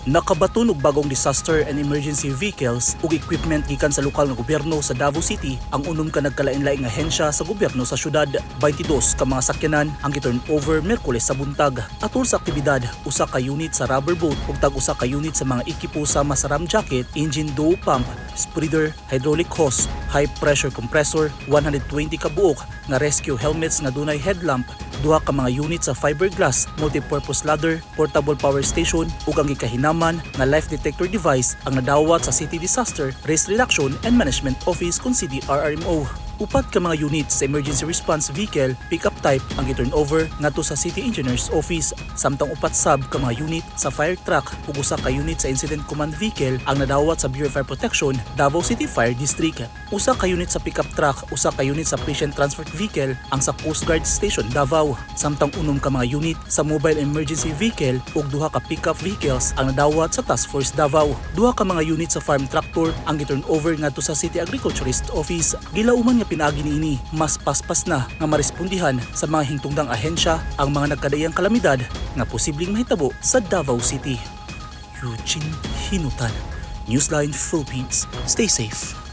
Nakabaton og bagong disaster and emergency vehicles ug equipment gikan sa lokal nga gobyerno sa Davao City ang unom ka nagkalain-laing ahensya sa gobyerno sa syudad. 22 ka mga sakyanan ang gi-turn over Miyerkules sa buntag. Atol sa aktibidad, usa ka unit sa rubber boat ug tag usa ka unit sa mga ekipo sama sa ram jacket, engine dough pump, spreader, hydraulic hose, high pressure compressor, 120 ka buok nga rescue helmets nga dunay headlamp, duha ka mga unit sa fiberglass, multipurpose ladder, portable power station ug ang gikahinaman nga life detector device ang nadawat sa City Disaster Risk Reduction and Management Office kon CDRRMO. Upat ka mga unit sa emergency response vehicle pickup type ang gi-turn over ngadto sa City Engineer's Office, samtang upat sab ka mga unit sa fire truck ug usa ka unit sa incident command vehicle ang nadawat sa Bureau of Fire Protection, Davao City Fire District. Usa ka unit sa pickup truck, usa ka unit sa patient transport vehicle ang sa Coast Guard Station Davao, samtang unom ka mga unit sa mobile emergency vehicle ug duha ka pickup vehicles ang nadawat sa Task Force Davao. Duha ka mga unit sa farm tractor ang gi-turn over ngadto sa City Agriculturist Office. Gilauman nga pinaagi niini, mas paspas na nga marespondihan sa mga hingtungdang ahensya ang mga nagkadaiyang kalamidad nga posibleng mahitabo sa Davao City. Eugene Hinutan, Newsline Philippines. Stay safe.